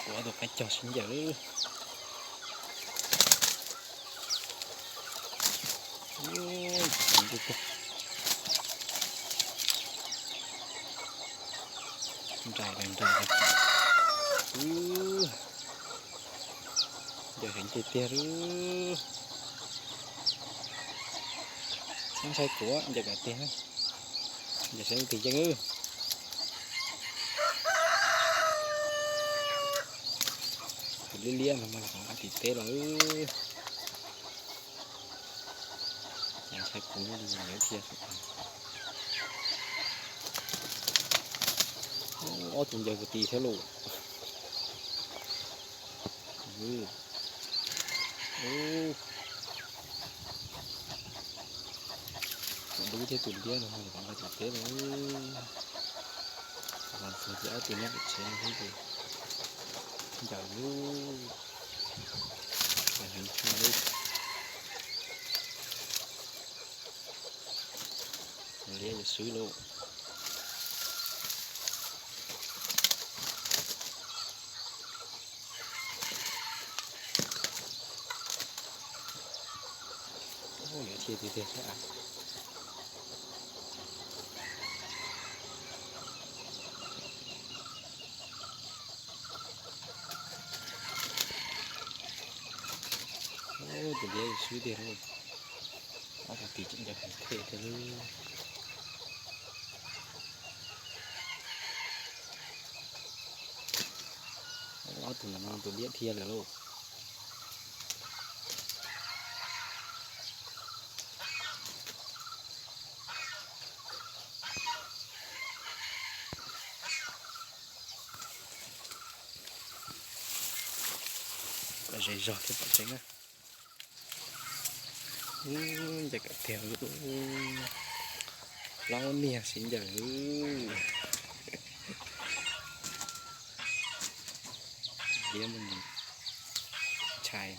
Kuv ob tug qaib cog sib ncaws. Nraim nraim. Ncaws heev tiag tiag lub. Ntshai kuv ncaws kom tiag, ncaws saib tig yeej. Tus liab liab no mas nqa tim teb los. Ntshai kuv nyob li ntawd thiab. Ob tug ncaws kuv tig thiab lauj. Tus dub thiab tus liab no mas nqa tim teb los. Los txog ces ob tug nyob tim tsev no xwb ces ncaws lub. Heev tshaj li. Tus liab yuav swb lauj. Yuav thiaj tiag tiag thiab. Tus liab swb tiag lauj. Ob tug tig tseem ncaws heev thiab tiag lauj. Ob tug no tus liab dhia lawm lauj. Pom zej zog thiab pom tseeb na. Ncaws kom tiag, plaub niag sib ncaws. Liab mus ntshai.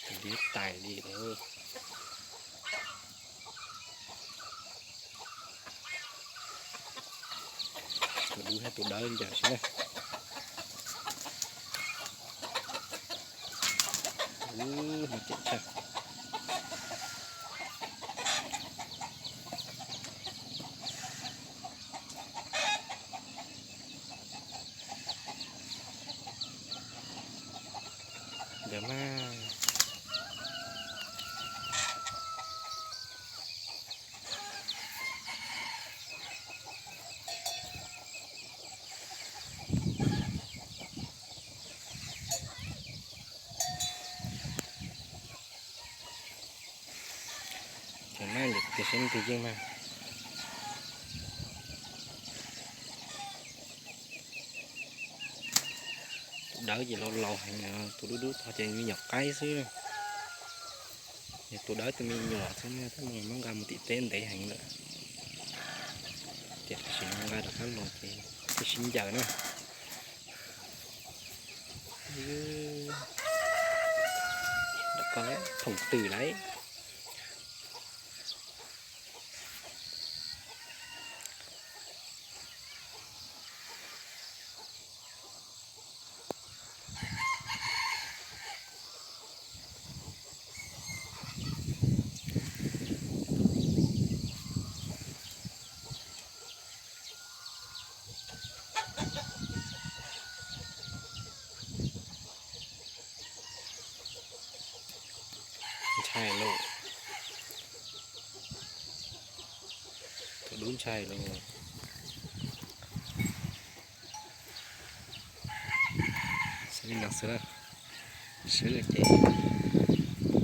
Tus liab tais li lawm. Tus dub thiab tus dawb ncaws xwb na. Ub, no ceem tshaj. Ntawd mas. Cov no ces tias seb tig yeej mas. Tus dawb ces laus laus heev, tus dub dub tod ces me nyuam qaib xwb. Yog tus dawb tus me nyuam xwb, tab sis muab nqa mus tim teb ntev heev lawm. Ces tam sim no nqa rov qab los ces thiaj sib ncaws na. Lawv ko phoom twm lauj. Ntshai lauj. Tus dub ntshai lauj. Xws li no xwb, swb ces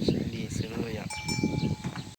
swb li xwb lauj yom.